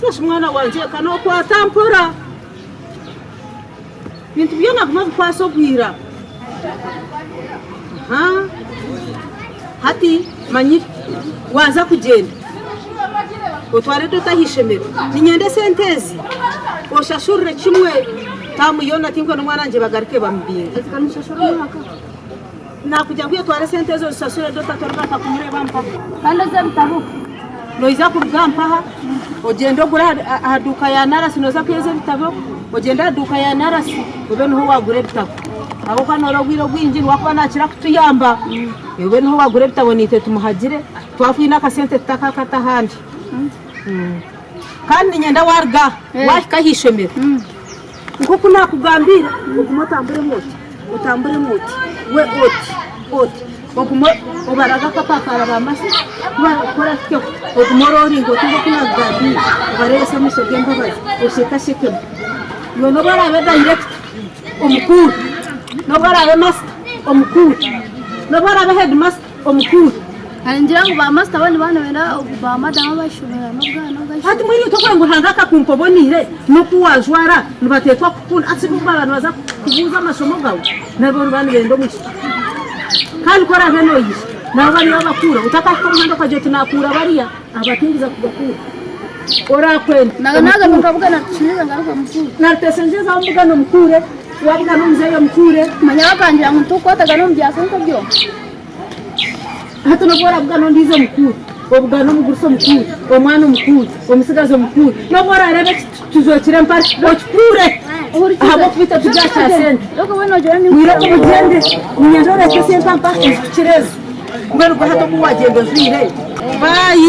Haza shi mwana wangye ka nookwata mpora. Ebintu byona guma obikwase obwira. Aha. Hati manyire waaza kugyenda otware dota aha ishomero. Niinyenda esente ezi oshashurire kimwe taamu yoona tinkwenda omwana wangye bagaruke bamubinge. Nakugira ngu otware esente ezo ozisasure dota torigaruka kumureeba mpaha. Kandi ez'ebitabo? Noija kuruga mpaha ogyende ogure aha duuka ya Narasi noza kweza ebitabo ogyende aha duuka ya Narasi obe niho wagura ebitabo ahabw'okuba noreeba obwire obwingi niwe akuba nakira kutuyamba obe niho wagura ebitabo naitwe tumuhagire twaba twine akasente tutakakata ahandi. Kandi niinyenda waruga aha wahika aha ishomero Nk'oku naakugambiire, ogume otamburemu oti, otamburemu oti, we oti, oti, ogume obarage akapapara ba masita ku barikukora kityo, ogume orooringe oti nk'oku naakugambiire, obareebese amaisho g'embabazi, oshekashekemu. Iwe n'obu araabe dayirekita omukuru, n'obu araabe masita omukuru, n'obu araabe hedimasita omukuru. Ningira ngu ba masita bo nibaba nibenda ba madamu ab'ahaishomero n'obwana obw'ahaishomero. Hati mbwenu itwe okureba ngu Ruhanga akakumpa oboneire n'oku wajwara nibateekwa kukukunda hati bo baaba nibaza kukubuuza amashomo gaawe nabo nibaba nibenda omwishiki kandi ku oraabe noija nabo bariyo babakuura otakahika omuhanda okagira oti nakuura bariya aba tindiza kubakuura orakwenda Naga nkabugana Ruteshengyeza ngaruka mukuure. Na Ruteshengyeza wamubugana omukuure wabugana omuzeeyi omukuure. Manya bakangira ngu nitukukwatagana omu bya sente byonka. Hati n'obu orabugana ondiijo omukuuri, obugane omugurusi omukuuri, omwana omukuuri, omutsigazi omukuuri, n'obu orareeba ekitujwekire empare okikuure ahabw'okuba itwe turi aha kya sente. Mwireko mugyende, niinyenda oreete esente mpa ezikukira ezi. Mbwenu gwe hati oku waagyenda ojwaire. Baayi.